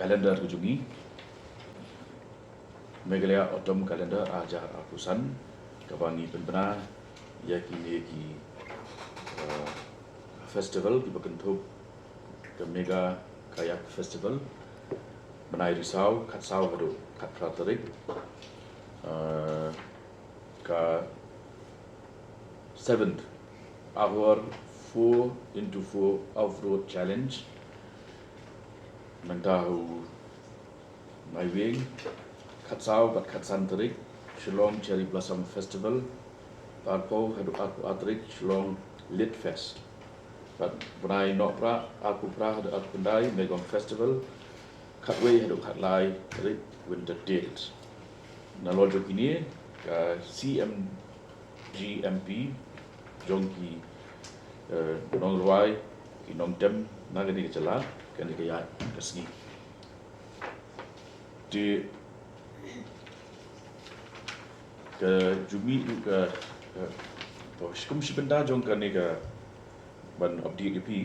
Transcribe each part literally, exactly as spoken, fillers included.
Calendar ka jong ngi, Meghalaya Autumn Calendar ar hajar arphew san, kaba ngi pynbna ïa kine ki uh, festival kiba kynthup ka Mega Kayak Festival, bnai Risaw, khatsaw haduh khatphra tarik. Uh, ka seventh Ahor four into four Off-Road Challenge. Nangta ha u Naiwieng, khatsaw bad khatsan tarik, Shillong Cherry Blossom Festival, arphew haduh arphew ar tarik, Shillong Lit Fest. Bad bnai Nohprah, arphew phra haduh arphew khyndai, Megong Festival, khatwei haduh khatlai tarik, Winter Tales. Nalor jong kine, ka C M G M P jong ki, eh, nongrwai, ki nongtem na kane ka jylla, kane ka ïaid ka sngi. Te ka jong ngi ruh ka, ka, to, kum shi bynta jong kane ka ban update ïa phi,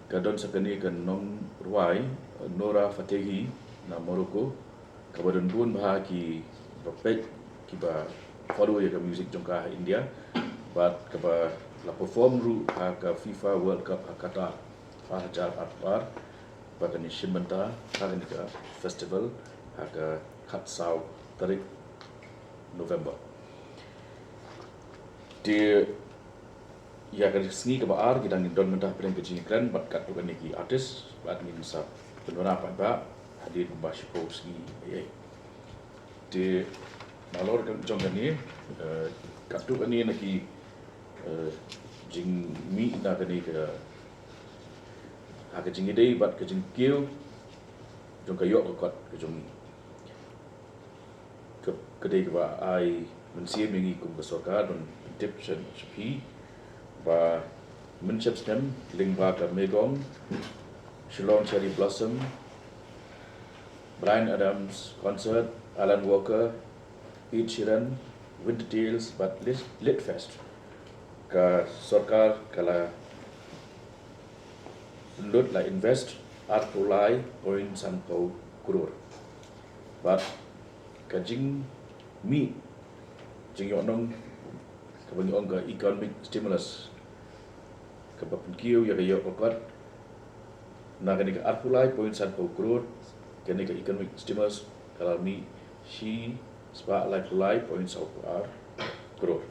ka don sa kane ka nongrwai, eh, Nora Fatehi na Morocco, kaba don bun bha kiba peit, kiba follow ïa ka music jong ka ha India, bad kaba la perform ruh ha ka FIFA World Cup ha Qatar ar hajar arphew ar, ba kan ïashim bynta ha kane ka festival ha ka khatsaw tarik November. Te ïa ka sngi kaba ar, ngi dang don mynta hapdeng ka jingïakren bad katto katne ki artist, bad ngin sa pynbna paidbah hadien kumba shiphew sngi. Te nalor jong kane, eh, katto katne na ki, eh, jingmih na kane ka, ha ka jingïadei bad ka jingkiew jong ka ïoh ka kot ka jong ngi. Ka, ka dei kaba ai mynsiem ïa ngi kum ka sorkar ban pyntip sha, sha phi ba mynshem snem lyngba ka Megong, Shillong Cherry Blossom, Bryan Adams Concert, Alan Walker, Ed Sheeran, Winter Tales bad Lit, Lit Fest, ka sorkar ka la lut, la invest arphew lai point sanphew klur. Bad ka jingmih jingïohnong kaba ngi ong ka economic stimulus, kaba pynkiew ïa ka ïoh ka kot, na kane ka arphew lai point sanphew klur, kane ka economic stimulus ka la mih shispah laiphew lai point sawphew ar klur.